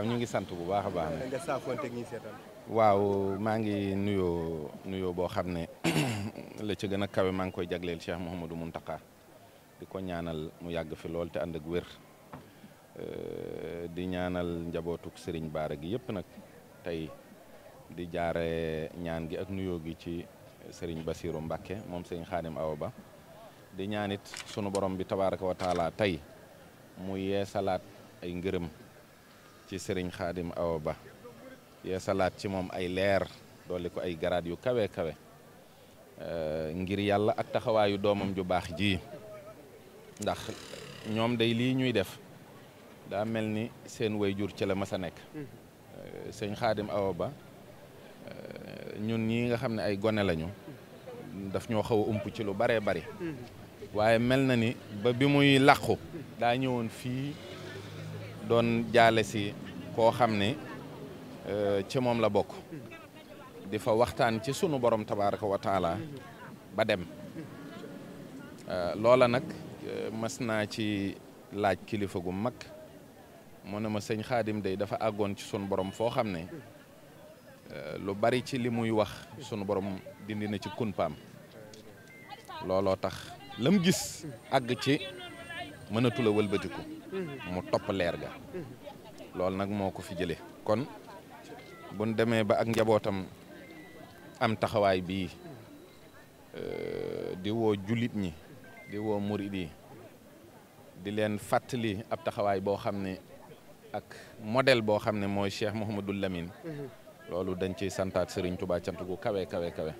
ñu ngi sant bu baax a baax. nga saafoonteeg ñi seetaan. waaw maa ngi nuyoo boo xam ne la ci gën a kawe maa ngi koy jagleel Cheikh Mouhamadou Mountakha di ko ñaanal mu yàgg fi lool te ànd ak wér di ñaanal njabootuk Serigne Bara gi yëpp nag tey di jaare ñaan gi ak nuyoo gi ci Serigne Bassirou Mbacké moom Serigne Khadim Awa Ba di ñaanit sunu borom bi tabaraka wa taala tey mu yeesalaat ay ngërëm ci Serigne Khadim Awa Ba yeesalaat ci moom ay leer dolli ko ay garaat yu kawe kawe ngir yàlla ak taxawaayu doomam ju baax ji ndax ñoom day lii ñuy def daa mel ni seen waajur ci la mas a nekk sëñ Khadim Awa Ba ñun ñii nga xam ne ay gone lañu daf ñoo xaw a ump ci lu baree bari waaye mel na ni ba bi muy làqu daa ñëwoon fii doon jaale si koo xam ne ci moom la bokk di fa waxtaan ci sunu borom tabaraka wa taala ba dem loola nag mas naa ci laaj kilifa gu mag mu ne ma sëñ Xaadim day dafa àggoon ci sunu borom foo xam ne lu bari ci li muy wax sunu borom dindi na ci kunpaam looloo tax lam gis àgg ci mënatula wëlbatiku mu topp leer ga loolu nag moo ko fi jële kon buñ demee ba ak njabootam am taxawaay bii di woo jullit ñi di woo murid yi di leen fàttali ab taxawaay boo xam ne ak modèle boo xam ne mooy Cheikh Mouhamadou Lamine loolu dañ ciy santaat Serigne Touba cant gu kawe kawe kawe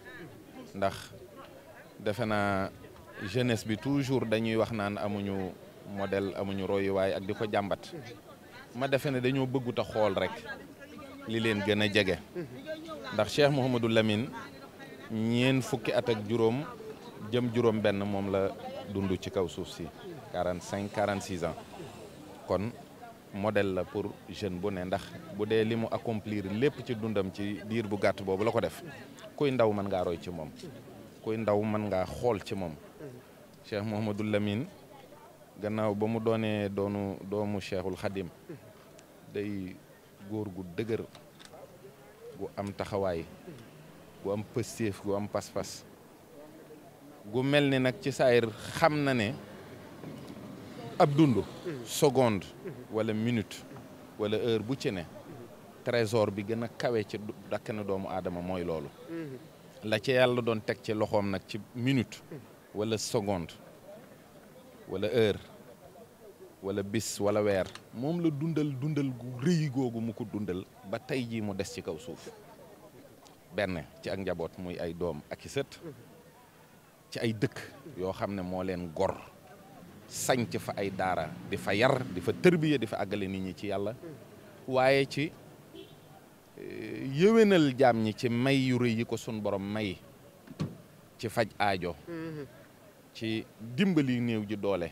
ndax defe naa jeunesse bi toujours dañuy wax naan amuñu modèle amuñu royuwaay ak di ko jàmbat ma defe ne dañoo bëggut a xool rek li leen gën a jege ndax Cheikh Mouhamadou Lamine ñeen fukki at ak juróom jëm juróom benn moom la dund ci kaw suuf si 46 ans kon modèle la pour jeune bu ne ndax bu dee li mu accomplir lépp ci dundam ci diir bu gàtt boobu la ko def kuy ndaw mën ngaa roy ci moom kuy ndaw mën ngaa xool ci moom Cheikh Mouhamadou Lamine gannaaw ba mu doonee doomu Cheikhul Khadim day góor gu dëgër gu am taxawaay gu am pëstéef gu am pas-pas gu mel ni nag ci saayir xam na ne ab dund seconde wala minute wala heure bu ci ne trésor bi gën a kawe ci dakkana doomu aadama mooy loolu la ci yàlla doon teg ci loxoom nag ci minute wala seconde wala heure wala bis wala weer moom la dundal gu rëy googu mu ko dundal ba tey jii mu des ci kaw suuf benn ci ak njaboot muy ay doom ak i sët ci ay dëkk yoo xam ne moo leen gor sañc fa ay daara di fa yar di fa tërbiya di fa àggale nit ñi ci yàlla waaye ci yéwénal jaam ñi ci may yu rëy yi ko sun borom may ci faj aajo ci dimbali néew ji doole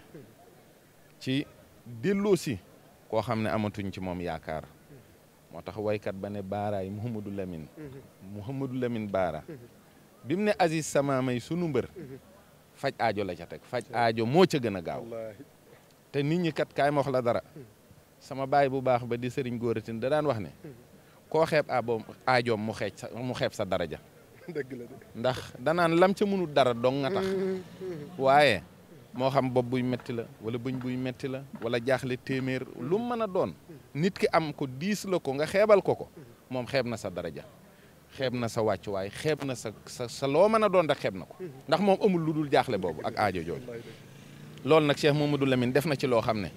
ci delloosi koo xam ne amatuñ ci moom yaakaar moo tax waykat ba ne baaraay Mouhamadou Lamine Bara bi mu ne Aziz sama may sunu mbër faj aajo la ca teg faj aajo moo ca gën a gaaw te nit ñi kat kaay ma wax la dara sama baay bu baax ba di sëriñ góoratin da daan wax ne koo xeeb aajoom mu xeeb sa daraja dëgg la ndax danaan lam ca mënul dara dong nga tax waaye moo xam bopp buy metti la wala bëñ buy metti la wala jaaxle téeméer lu mën a doon nit ki am ko diis la ko nga xeebal ko moom xeeb na sa daraja xeeb na sa wàccuwaay xeeb na sa loo mën a doon rek xeeb na ko ndax moom amul lu dul jaaxle boobu ak aajo jooju loolu nag Cheikh Mouhamadou Lamine def na ci loo xam ne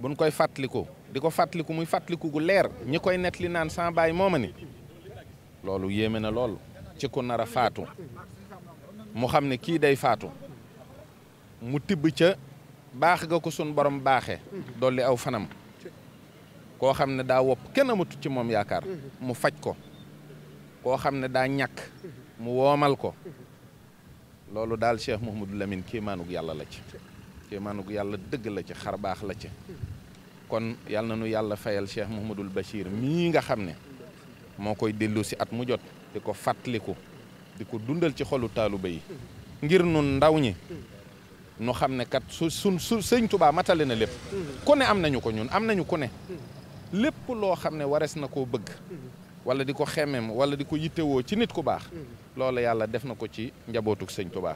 buñ koy fàttaliku di ko fàttaliku muy fàttaliku gu leer ñi koy net li naan sama baay mooma ni loolu yéeme na lool ci ku nar a faatu mu xam ne kii day faatu mu tibb ca baax ga ko sun borom baaxee dolli aw fanam koo xam ne daa wopp kenn amatu ci moom yaakaar mu faj ko koo xam ne daa ñàkk mu woomal ko loolu daal Cheikh Mouhamadou Lamine kéemaanug yàlla la ci kéemaanug yàlla dëgg la ci xar baax la ci kon yàlla na nu yàlla fayal Cheikh Mouhamadoul Bachir mii nga xam ne moo koy dellu si at mu jot di ko fàttaliku di ko dundal ci xolu taalibe yi ngir nun ndaw ñi nu xam ne kat su sëñ Touba matale na lépp ku ne am nañu ko ñun am nañu ku ne lépp loo xam ne wares na koo bëgg wala di ko xemmem wala di ko yittewoo ci nit ku baax loolu yàlla def na ko ci njabootuk sëñ Tuubaa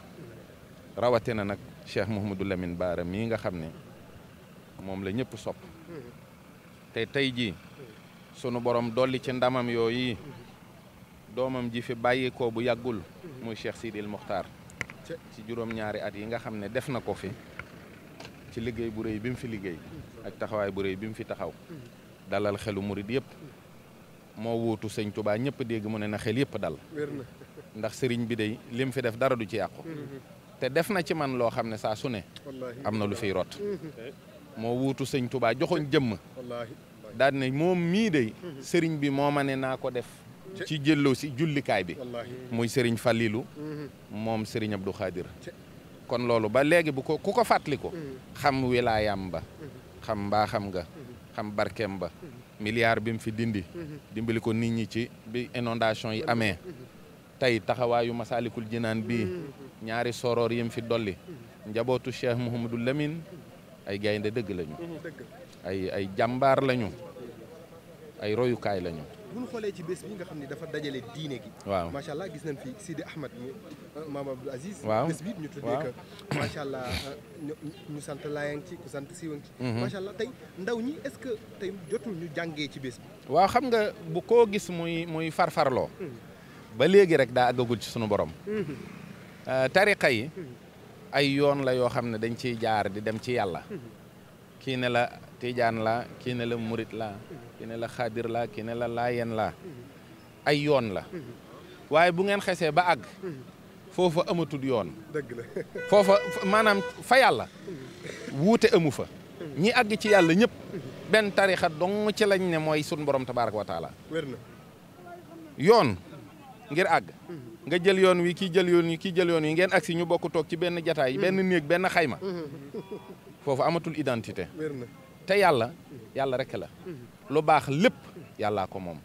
rawatina nag Cheikh Mouhamadou Lamine Bara mii nga xam ne moom la ñëpp sopp te tey jii sunu borom dolli ci ndamam yooyu doomam ji fi bàyyi ko bu yàggul muy Cheikh Sidil Mokhtar ci juróom-ñaari at yi nga xam ne def na ko fi ci liggéey bu rëy bi mu fi liggéey ak taxawaay bu rëy bi mu fi taxaw dalal xelu murid yëpp moo wuutu sëñ Touba ñëpp dégg mu ne na xel yëpp dal ndax sëriñ bi day lim fi def dara du ci yàqu te def na ci man loo xam ne saa su ne am na lu fiy rot moo wuutu sëñ Touba joxoñ jëmm daal ne moom mii day sëriñ bi moo ma ne naa ko def ci jëlloo si jullikaay bi muy sëriñ Fallilu moom sëriñ Abdou Khadir kon loolu ba léegi bu ko ku ko fàttaliku xam wilaayam ba xam mbaaxam nga xam barkeem ba milliard bi mu fi dimbali ko nit ñi ci bi inondation yi amee tey taxawaayu Masaalikul Jinaan bii ñaari soroor yi mu fi dolli njabootu Cheikh Mouhamadou Lamine ay gaynde dëgg lañu ay jàmbaar lañu ay royukaay lañu. bu ñu xoolee ci bés bi nga xam ne dafa dajale diine gi. waaw macha allah gis nañ fi Sidi Ahmed Maam Abdou Aziz. waaw bés bi ñu tuddee que macha allah ñu sant laayang ci ku sant siiwang ci. macha allah tey ndaw ñi est-ce que tey jotul ñu jàngee ci bés bi. waaw xam nga bu koo gis muy farfarloo. ba léegi rek daa àggagul ci sunu borom. tariqa yi ay yoon la yoo xam ne dañ ciy jaar di dem ci yàlla. kii ne la tijaan la kii ne la murit la kii ne la xaadir la kii ne la laayeen la ay yoon la waaye bu ngeen xesee ba àgg foofa amatul yoon. dëgg la foofa maanaam fa yàlla wuute amu fa ñi àgg ci yàlla ñëpp benn tarixa dong ci lañ ne mooy sun borom tabaaraka wa taala. wér na yoon ngir àgg nga jël yoon wi kii jël yoon wi kii jël yoon wi ngeen agsi ñu bokk toog ci benn jataay benn néeg benn xayma foofu amatul identité. wér na te yàlla rek la. lu baax lépp yàllaa ko moom.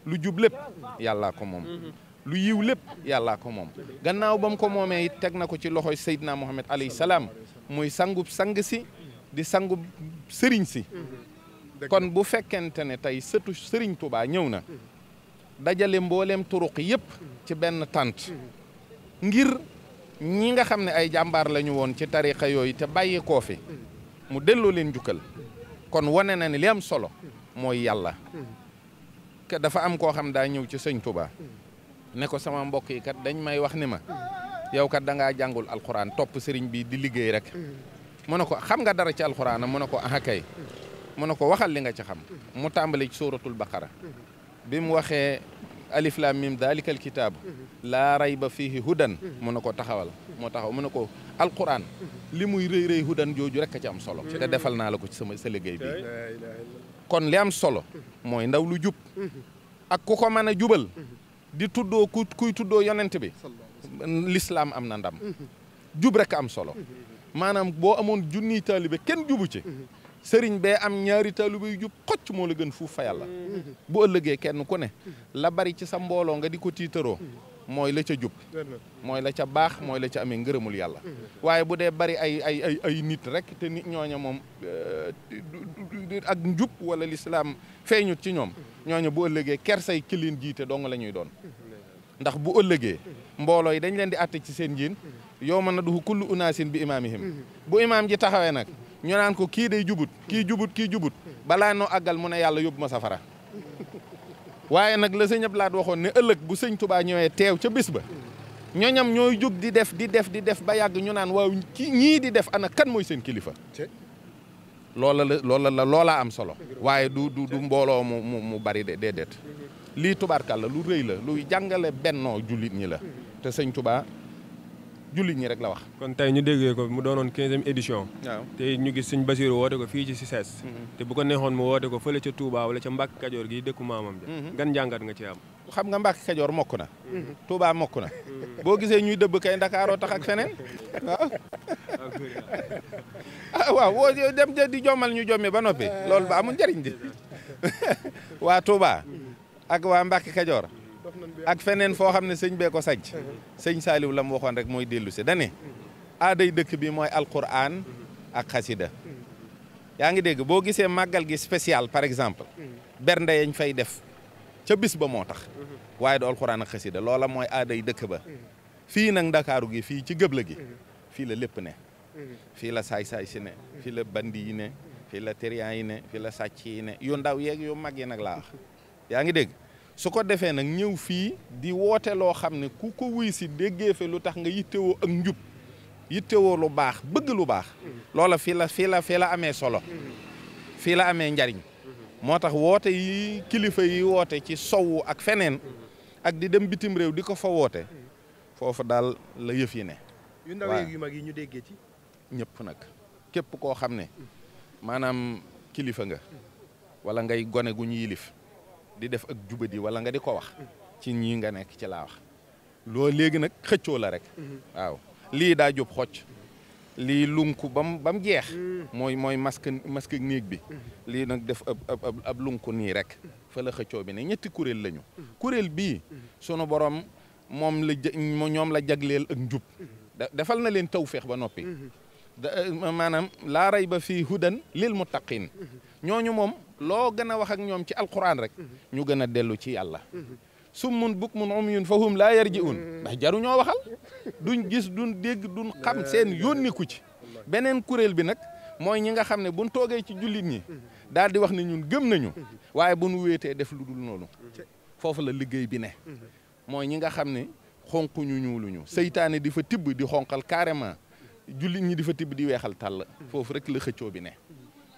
lu jub lépp yàllaa ko moom. lu yiw lépp yàllaa ko moom. gannaaw ba mu ko moomee it teg na ko ci loxoy Seydina Muhammad alayhi salaam muy sangub sang si di sangub sëriñ si. kon bu fekkente ne tey sëtu sëriñ Touba ñëw na dajale mbooleem turuq yëpp ci benn tànt ngir ñi nga xam ne ay jàmbaar lañu woon ci tariqa yooyu te bàyyi koo fi mu delloo leen jukkal kon wane na ne li am solo mooy yàlla. dafa am koo xam daa ñëw ci sëñ Touba ne ko sama mbokk yi kat dañ may wax ni ma yow kat da ngaa jàngul alxuraan topp sëriñ bi di liggéey rek. mu ne ko xam nga dara ci alxuraan mu ne ko ah kay mu ne ko waxal li nga ci xam mu tàmbali ci suratul baqara bi mu waxee alif lam mim dalikal kitaabu laa rayba fihi hudan mu ne ko taxawal moo taxaw mu ne ko alquran li muy rëy rëy hudan jooju rek a ci am solo te defal naa la ko ci sa liggéey bi kon li am solo mooy ndaw lu jub ak ku ko mën a jubal di tuddoo kuy tuddoo yonent bi l'islam am na ndam jub rek am solo maanaam boo amoon junniy taalibe kenn jubu ci sëriñ bee am ñaari taalibe yu jub xocc moo la gën fuuf fa yàlla bu ëllëgee kenn ku ne la bari ci sa mbooloo nga di ko tiitaroo mooy la ca jub mooy la ca baax mooy la ca amee ngërëmul yàlla waaye bu dee bari ay nit rek te nit ñooña moom ak njub wala lislaam feeñut ci ñoom ñooña bu ëllëgee kersay ki leen jiite dong la ñuy doon ndax bu ëllëgee mbooloo yi dañ leen di àtte ci seen njiin yow mën na duhu kullu unaasin bi imaamihim bu imaam ji taxawee nag ñu naan ko kii day jubut kii jubut balaa noo àggal mu ne yàlla yóbbu ma safara waaye nag la sëñ Abdou Lahad waxoon ne ëllëg bu sëñ Touba ñëwee teew ca bés ba ñooñam ñooy jóg di def ba yàgg ñu naan waaw ñii di def ana kan mooy seen kilifa loola am solo waaye du mbooloo mu bari déedéet lii tubaarkàlla lu rëy la luy jàngale bennoo jullit ñi la te sëñ Touba jullit ñi rek la wax. kon tey ñu déggee ko mu doonoon 15e édition. waaw te ñu gis suñ Basiru woote ko fii ci CICES. te bu ko neexoon mu woote ko fële ca Touba wala ca Mbàkke Kajoor gi dëkku maamam ja. gan jàngat nga ci am. xam nga Mbàkke Kajoor mokk na. Touba mokk na. boo gisee ñuy dëbb kay Ndakaaroo tax ak feneen waaw. waaw boo dem di jommal ñu jommi ba noppi loolu ba amul njëriñ di waa Touba ak waa Mbàkke Kajoor. ak feneen foo xam ne sëñ bee ko sajj sëñ Saaliw la mu waxoon rek mooy dellu si dane aaday dëkk bi mooy alquran ak xasida yaa ngi dégg boo gisee màggal gi spécial par exemple bernde yañ fay def ca bis ba moo tax waaye du alxuraan ak xasida loola mooy aaday dëkk ba fii nag ndakaaru gi fii ci gëbla gi fii la lépp ne fii la saay-saay si ne fii la bandi yi ne fii la térian yi ne fii la sàcc yi ne yu ndaw yeeg yu mag yi nag laa wax yaa ngi dégg su ko defee nag ñëw fii di woote loo xam ne ku ko wuy si déggee fe lu tax nga yittewoo ak njub yittewoo lu baax bëgg lu baax loola fii la amee solo fii la amee njariñ moo tax woote yi kilifa yi woote ci sowu ak feneen ak di dem bitim réew di ko fa woote foofu daal la yëf yi ne yu ndaw yeeg yu mag yi ñu déggee ci ñëpp nag képp koo xam ne maanaam kilifa nga wala ngay gone gu ñu yilif di def ak jubadi wala nga di ko wax ci ñii nga nekk ci laa wax loo léegi nag xëccoo la rek waaw lii daa jób xocc lii lunku bam jeex mooy masque néeg bi lii nag def ab lunku nii rek fa la xëccoo bi ne ñetti kuréel lañu kuréel bii sunu borom ñoom la jagleel ak njub defal na leen tawféex ba noppi maanaam laa rayba fii hudan lil muttaqin ñooñu moom loo gën a wax ak ñoom ci alquran rek ñu gën a dellu ci yàlla summun bukmun umyun fahum laa yarji'un ndax jaru ñoo waxal duñ gis duñ dégg duñ xam seen yónniku ci beneen kuréel bi nag mooy ñi nga xam ne buñ toogee ci jullit ñi daal di wax ne ñun gëm nañu waaye bu ñu wéetee def lu dul noonu foofu la liggéey bi ne mooy ñi nga xam ne xonquñu ñuuluñu seytaane di fa tibb di xonqal carrément jullit ñi di fa tibb di weexal tàll foofu rek la xëccoo bi ne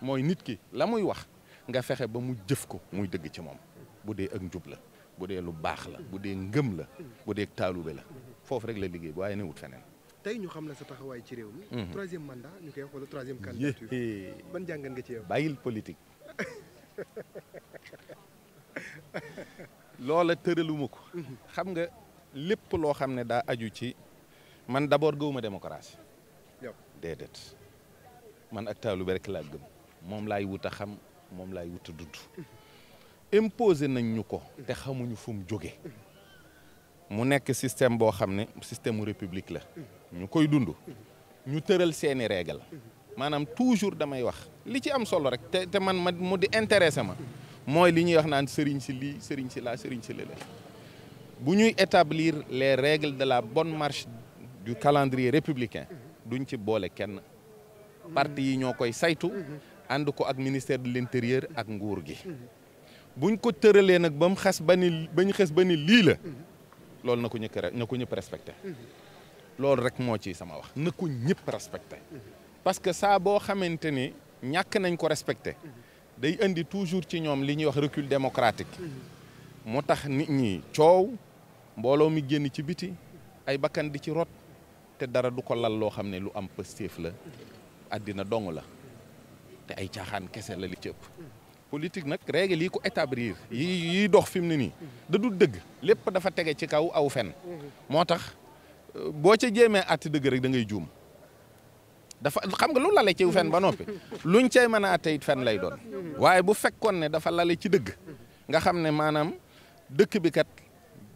mooy nit ki la muy wax nga fexe ba mu jëf ko muy dëgg ci moom bu dee ak njub la bu dee lu baax la bu dee ngëm la bu dee taalube la foofu rek la liggéey bi waaye ne wut feneen tey ñu xam la sa taxawaay ci réew mi troisième mandat ñu koy xool troisième candidature ban jàngan nga ci yow bàyyil politique loola tëraluma ko xam nga lépp loo xam ne daa aju ci man d'abord gëwuma démocratie déedéet man ak taalube rek laa gëm moom laay wut a xam moom laay wut a dudd imposé nañ ñu ko te xamuñu fu mu jóge mu nekk système boo xam ne système mu république la ñu koy dund ñu tëral seeni règle maanaam toujours damay wax li ci am solo rek te man ma mu di intéressé ma mooy li ñuy wax naan sëriñ si lii sëriñ si laa sëriñ si lële bu ñuy établir les règles de la bonne marche du calendrier républicain duñ ci boole kenn parti yi ñoo koy saytu ànd ko ak ministère de l'intérieur ak nguur gi buñ ko tëralee nag ba mu xas ba ni lii la loolu na ko ñëpp respecté loolu rek moo ci sama wax na ko ñëpp respecté parce que saa boo xamante ni ñàkk nañ ko respecté day indi toujours ci ñoom li ñuy wax recul démocratique moo tax nit ñi coow mbooloo mi génn ci biti ay bakkan di ci rot te dara du ko lal loo xam ne lu am pëstéef la àddina dong la te ay caaxaan kese la li ci ëpp politique nag règle yi ko établir yi dox fi mu ne nii da du dëgg lépp dafa tege ci kaw aw fen moo tax boo ca jéemee àtte dëgg rek da ngay juum dafa xam nga lu lale ci fen ba noppi luñ cay mën a àtte it fen lay doon waaye bu fekkoon ne dafa lale ci dëgg nga xam ne maanaam dëkk bi kat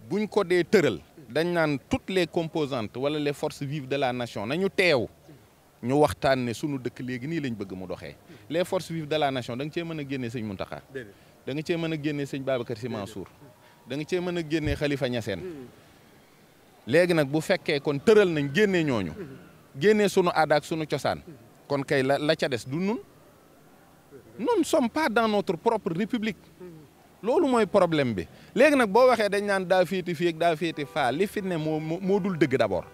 buñ ko dee tëral dañ naan toutes les composantes wala les forces vives de la nation nañu teew ñu waxtaan ne sunu dëkk léegi nii lañ bëgg mu doxee les forces vives de la nation da nga cee mën a génnee sëñ Mountakha da nga cee mën a génnee sëñ Babacar Sy Mansour da nga cee mën a génnee Khalifa Niassène léegi nag bu fekkee kon tëral nañ génnee ñooñu génnee sunu aada ak sunu cosaan kon kay la ca des du nous ne sommes pas dans notre propre république loolu mooy problème bi léegi nag boo waxee dañ naan daa féeti fii ak daa féeti faa li fi ne moo dul dëgg d'abord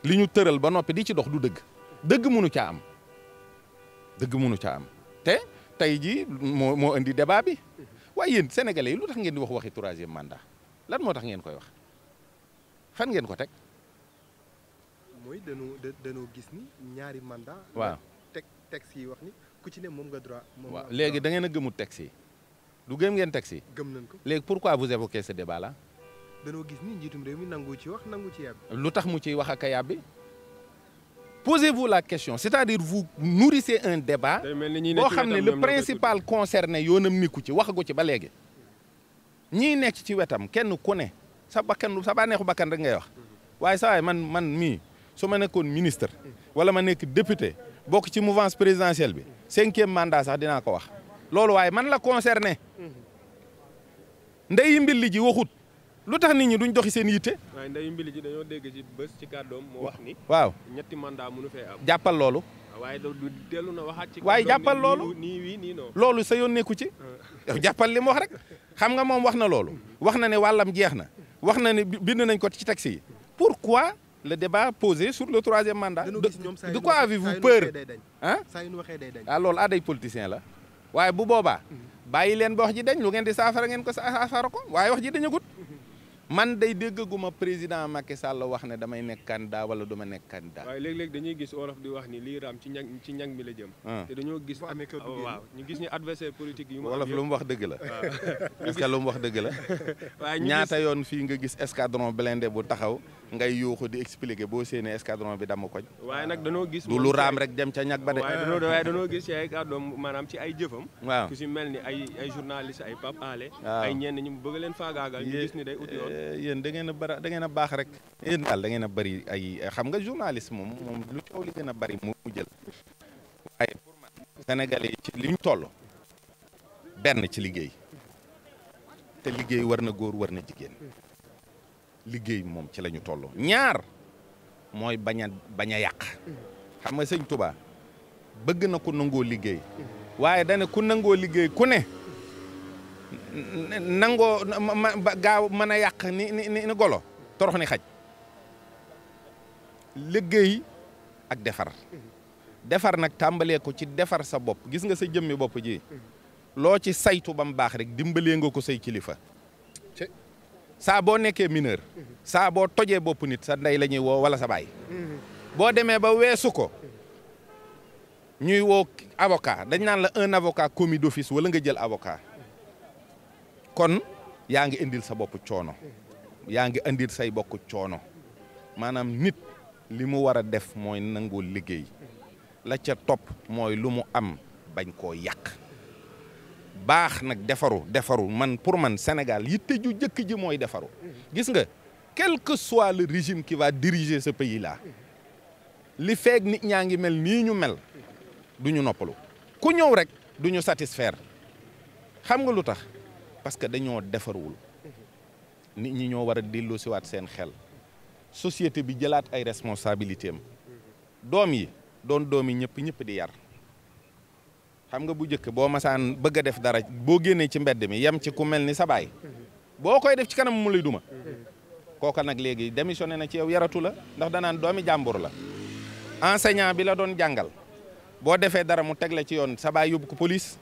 li ñu tëral ba noppi di ci dox du dëgg mënu caa am te tey jii moo indi débat bi waaye yéen sénégalais yi lu tax ngeen di wax waxi troisième mandat lan moo tax ngeen koy wax fan ngeen ko teg. mooy dañoo gis ni ñaari mandat waaw texte yi wax ni ku ci ne moom nga droit. waaw léegi da ngeen a gëmul texte yi du gëm ngeen texte yi. gëm nañ ko léegi pourquoi vous évoquez ce débat là. dañoo gis ni njiitum réew mi nangu ci wax nangu ci yàbbi. lu tax mu ciy wax ak a yàbbi. Posez-vous la question, c'est-à-dire vous nourrissez un débat boo xam ne le principal concerné yoonam nikku ci waxagu ci ba léegi ñii nekk ci wetam kenn ku ne sa bànneexu bakkan rek ngay wax waaye sa waay man mii su ma nekkoon ministre wala ma nekk député bokk ci mouvance présidentielle bi 5e mandat sax dinaa ko wax loolu waaye man la concerné ndeyi mbilli ji waxut lu tax nit ñi duñ doxi seen yitte. waaye ndeyi mbilli ji dañoo dégg ci bés ci kàddoom mu wax ni. waaw ñetti mandat mënu fee am. jàppal loolu. waaye du dellu na waxaat ci. waaye jàppal loolu nii wii nii non. loolu sa yoon nekku ci. yow jàppal li mu wax rek xam nga moom wax na loolu. wax na ne wàllam jeex na. wax na ne bind nañ ko ci texte yi. pourquoi le débat posé sur le 3e mandat. de quoi avez-vous peur ah. ah loolu aaday politicien la. waaye bu boobaa bàyyi leen ba wax ji dañ lu ngeen di saafara ngeen ko saafara ko waaye wax ji dañagut. man day déggaguma président Macky Sall wax ne damay nekk candidat wala du ma nekk candidat. waaye léeg-léeg dañuy gis wolof di wax ni lii raam ci ñag mi la jëm. te dañoo gis waaw ñu gis ni adversaire politique yi mu am wolof lu mu wax dëgg la. est-ce que lu mu wax dëgg la. waaye ñaata yoon fii nga gis escadron blindé bu taxaw ngay yuuxu di expliquer boo séenee escadron bi dama koñ. waaye nag dañoo gis. du lu raam rek dem ca ñag ba de. waaye dañoo gis ci ay kàddoom maanaam ci ay jëfam. waaw ku si mel ni ay journaliste ay Pape Alé. ay ñenn ñu bëgg leen faagaagal ñu gis ni day uti yoon. yéen da ngeen a baax rek yéen daal da ngeen a bëri ay xam nga journaliste moom lu coow li gën a bëri mu jël waaye pour man sénégalais yi ci li ñu toll benn ci liggéey te liggéey war na góor war na jigéen liggéey moom ci la ñu toll ñaar mooy bañ a yàq xam nga sëñ Touba bëgg na ku nangoo liggéey waaye dane ku nangoo liggéey ku ne nangoo gaaw mën a yàq ni golo torox ni xaj liggéey ak defar nag tàmbalee ko ci defar sa bopp gis nga sa jëmmi bopp ji loo ci saytu ba mu baax rek dimbalee nga ko say kilifa saa boo nekkee mineur saa boo tojee bopp nit sa ndey la ñuy woo wala sa baay boo demee ba weesu ko ñuy woo avocat dañ naan la un avocat commis d'office wala nga jël avocat kon yaa ngi indil sa bopp coono yaa ngi indil say bokk coono maanaam nit li mu war a def mooy nangoo liggéey la ca topp mooy lu mu am bañ koo yàq baax nag defaru man pour man Sénégal yitte ju jëkk ji mooy defaru gis nga quel que soit le régime qui va diriger ce pays là li feeg nit ñaa ngi mel nii ñu mel du ñu noppalu ku ñëw rek du ñu satisfaire xam nga lu tax parce que dañoo defarwul nit ñi ñoo war a delloosiwaat seen xel société bi jëlaat ay responsabilité am doom yi doon doom yi ñëpp di yar xam nga bu njëkk boo masaan bëgg a def dara boo génnee ci mbedd mi yem ci ku mel ni sa baay boo koy def ci kanam mu lay duma kooka nag léegi démissionné na ci yow yaratu la ndax danaan doomi jàmbur la enseignant bi la doon jàngal boo defee dara mu teg la ci yoon sa baay yóbbu ko police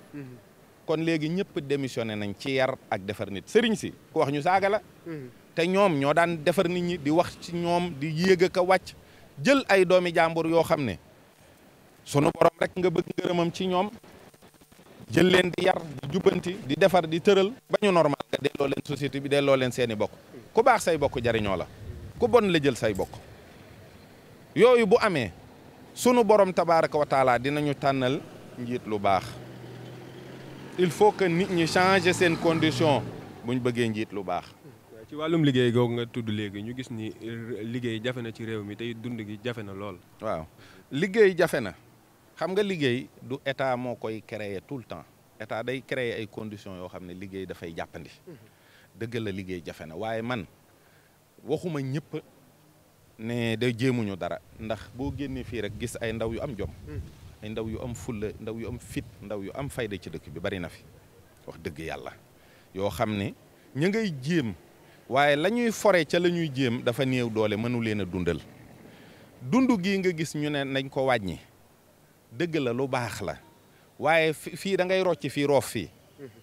kon léegi ñëpp démissionné nañ ci yar ak defar nit sëriñ si ku wax ñu saaga la te ñoom ñoo daan defar nit ñi di wax ci ñoom di yéeg ak a wàcc jël ay doomi jàmbur yoo xam ne sunu borom rek nga bëgg ngërëmam ci ñoom jël leen di yar di jubbanti di defar di tëral ba ñu normal nga delloo leen société bi delloo leen seeni bokk ku baax say bokk jariñoo la ku bon la jël say bokk yooyu bu amee sunu borom tabaaraka wa taala dinañu tànnal njiit lu baax il faut que nit ñi changer seen condition buñ bëggee njiit lu baax. ci wàllum liggéey googu nga tudd léegi ñu gis ni liggéey jafe na ci réew mi tey dund gi jafe na lool. waaw liggéey jafe na xam nga liggéey du état moo koy créer tout le temps état day créer ay conditions yoo xam ne liggéey dafay jàppandi dëgg la liggéey jafe na waaye man waxuma ñëpp ne day jéemuñu dara ndax boo génnee fii rek gis ay ndaw yu am jom ay ndaw yu am fulla ndaw yu am fit ndaw yu am fayda ci dëkk bi bari na fi wax dëgg yàlla yoo xam ne ña ngay jéem waaye la ñuy fore ca la ñuy jéem dafa néew doole mënu leen a dundal dund gii nga gis ñu ne nañ ko wàññi dëgg la lu baax la waaye fii da ngay rocc fii roof fii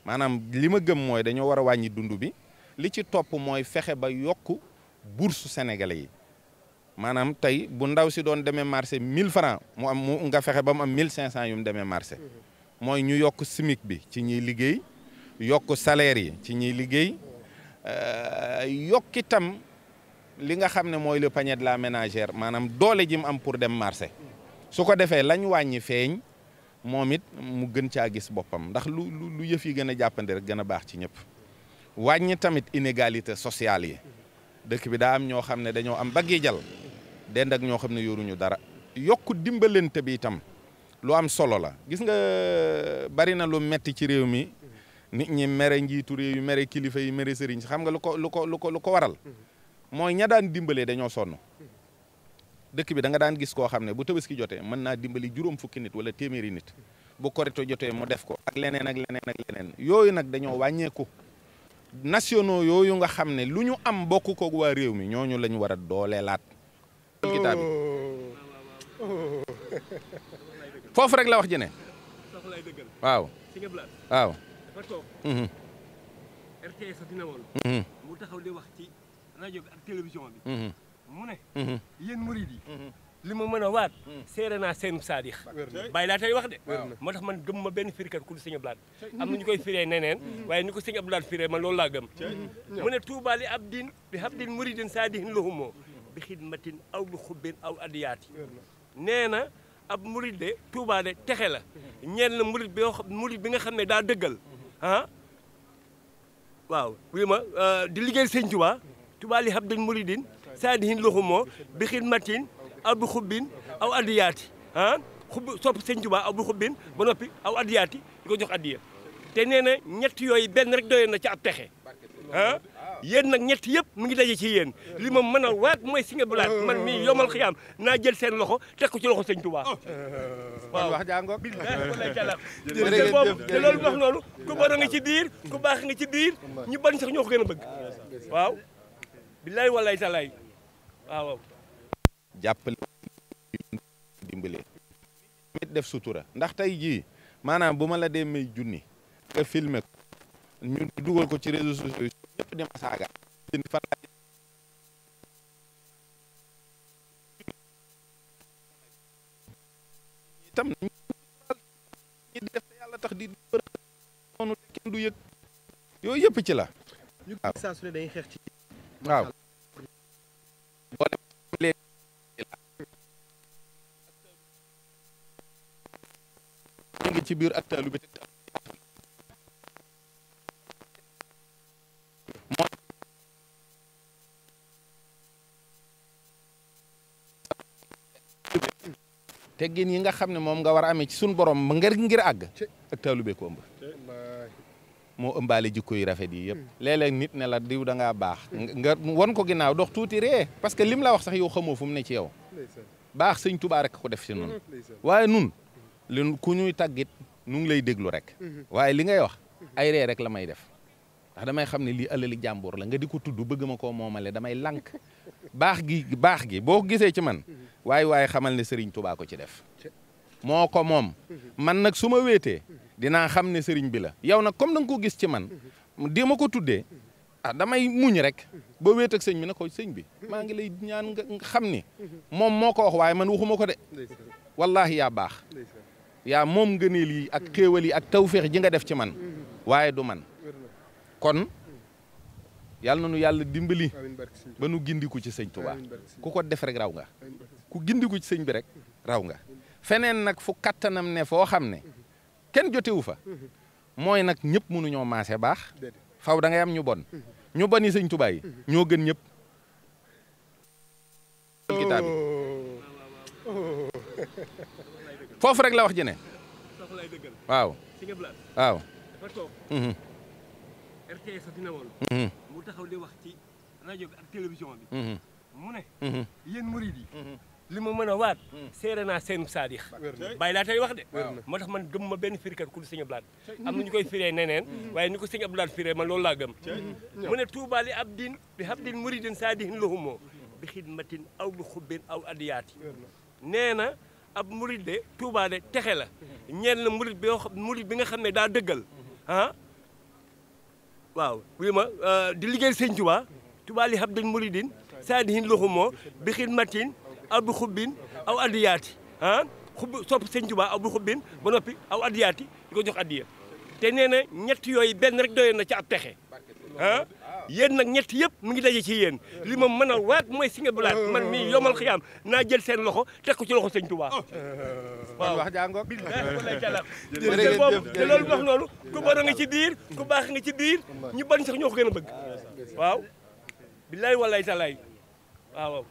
maanaam li ma gëm mooy dañoo war a wàññi dund bi li ci topp mooy fexe ba yokk bourse sénégalais yi maanaam tey bu ndaw si doon demee marché 1000 francs mu am mu nga fexe ba mu am 1500 yu mu demee marché mooy ñu yokk SMIC bi ci ñiy liggéey yokk salaire yi ci ñiy liggéey yokk itam li nga xam ne mooy le panier de la ménagère maanaam doole ji mu am pour dem marché su ko defee lañ wàññi feeñ moom it mu gën caa gis boppam ndax lu yëf yi gën a jàppandi rek gën a baax ci ñëpp wàññi tamit inégalité sociale yi dëkk bi daa am ñoo xam ne dañoo am baggi jal dend ak ñoo xam ne yoruñu dara yokk dimbalante bi itam lu am solo la gis nga bari na lu metti ci réew mi nit ñi mere njiitu réew yi mere kilifa yi mere sëriñ si xam nga lu ko waral mooy ña daan dimbalee dañoo sonn dëkk bi da nga daan gis koo xam ne bu Tabaski jotee mën naa dimbali juróom fukki nit wala téeméeri nit bu Korite jotee mu def ko ak leneen ak leneen ak leneen yooyu nag dañoo wàññeeku nationaux yooyu nga xam ne lu ñu am bokk ko waa réew mi ñooñu lañ war a dooleelaat kitaab bi foofu rek la wax ji ne waaw waaw RTS dina woon mu taxaw di wax ci rajo bi ak télévision bi mu ne yéen murid yi li ma mën a waat seere naa seen saadix bàyyi laa tey wax de moo tax man gëm ma benn firikat ku du sëñ Abdou Lahad am na ñu koy firee neneen waaye ni ko sëñ Abdou Lahad firee man loolu laa gëm mu ne Tuubaa li abdin bi habdin muridin saadihin lahumoo bi xidmatin aw bi xubbin aw adiyaati nee na ab murid de Tuubaa de texe la ñeen la murid bi nga xam ne daa dëggal waaw wi ma di liggéeyal sëñ Tuubaa li habdin muridin saadihin lahumoo bi xidmatin aw bi xubbin aw addiyaati sopp sëñ Tuubaa aw bi xubbin ba noppi aw addiyaati di ko jox addiya te nee na ñett yooyu benn rek doyoon na ci ab texe yéen nag ñett yëpp mu ngi daje ci yéen li ma mën a waat mooy Sëñ Abdou Lahad man mii yomal xiyaam naa jël seen loxo teg ko ci loxo sëñ Tuubaa waaw wax jàngo te loolu wax noonu ku bon a nga ci biir ku baax nga ci biir ñu ban sax ñoo ko gën a bëgg waaw billaay wallaay talaay waaw jàppale dimbale mit def sutura ndax tey jii maanaam bu ma la dee may junni nga filmer ko ñu dugal ko ci réseaux sociaux yi ñëpp dem saaga fan la itam ñi di def te yàlla tax di noonu kenn du yëg yooyu yëpp ci la ñu saa su ne dañuy xeex ci waaw ñu ngi ci biir ak taalibe bi teggin yi nga xam ne moom nga war a amee ci suñu borom ngir àgg ak taalibe ko ëmb moo ëmbaale jikko yu rafet yi yëpp léeg-léeg nit ne la diw da ngaa baax nga won ko ginnaaw dox tuuti ree parce que lim la wax sax yow xamoo fu mu ne ci yow baax sëñ Tuubaa rek ko def ci nun waaye nun li ku ñuy tàggit nu ngi lay déglu rek waaye li ngay wax ay ree rek la may def ndax damay xam ne lii alali jàmbur la nga di ko tudd bëgg ma koo moomale damay lànk baax gi boo gisee ci man waaye xamal ne Serigne Touba ko ci def moo ko moom man nag su ma wéetee dinaa xam ne Serigne bi la yow nag comme da nga ko gis ci man di ma ko tuddee damay muñ rek ba wéet ak sëñ bi na ko sëñ bi maa ngi lay ñaan nga xam ni moom moo ko wax waaye man waxuma ko de wallahi yaa baax yaa moom ngëneel yi ak xéewal yi ak tawféex ji nga def ci man waaye du man kon yàlla na nu yàlla dimbali ba nu gindiku ci sëñ Touba ku ko def rek raw nga ku gindiku ci sëñ bi rek raw nga feneen nag fu kattanam ne foo xam ne kenn jotewu fa mooy nag ñëpp mënuñoo maase baax faw da ngay am ñu bon ñu bon yi sëñ Touba yi ñoo gën ñëpp kitaab bi foofu rek la wax ji ne waaw waaw RTS dina woon mu taxaw di wax ci rajo bi ak télévision bi mu ne yéen murid yi li ma mën a waat seere naa seen saadix bàyyi laa tey wax de moo tax man gëm ma benn firikat ku du sëñ Abdou Lahad am na ñu koy firee neneen waaye ni ko sëñ Abdou Lahad firee man loolu laa gëm mu ne Tuubaa li abdin bi habdin muridin saadihin lahumoo bi xidmatin aw bi xubbin aw adiyaati nee na ab murid de Tuubaa de texe la ñeen la murid bi nga xam ne daa dëggal waaw wi ma di liggéeyal sëñ Tuubaa li habdin muridin saadihin lahumoo bi xidmatin aw bi xubbin aw addiyaati sopp sëñ Tuubaa aw bi xubbin ba noppi aw addiyaati di ko jox addiya te nee na ñett yooyu benn rek doyoon na ci ab texe yéen nag ñett yëpp mu ngi daje ci yéen li ma mën a waat mooy Sëñ Abdou Lahad man mii yomal xiyaam naa jël seen loxo teg ko ci loxo sëñ Tuubaa waaw wax jàngo te loolu wax noonu ku bon a nga ci biir ku baax nga ci biir ñu ban sax ñoo ko gën a bëgg waaw billaay wallaay talaay waaw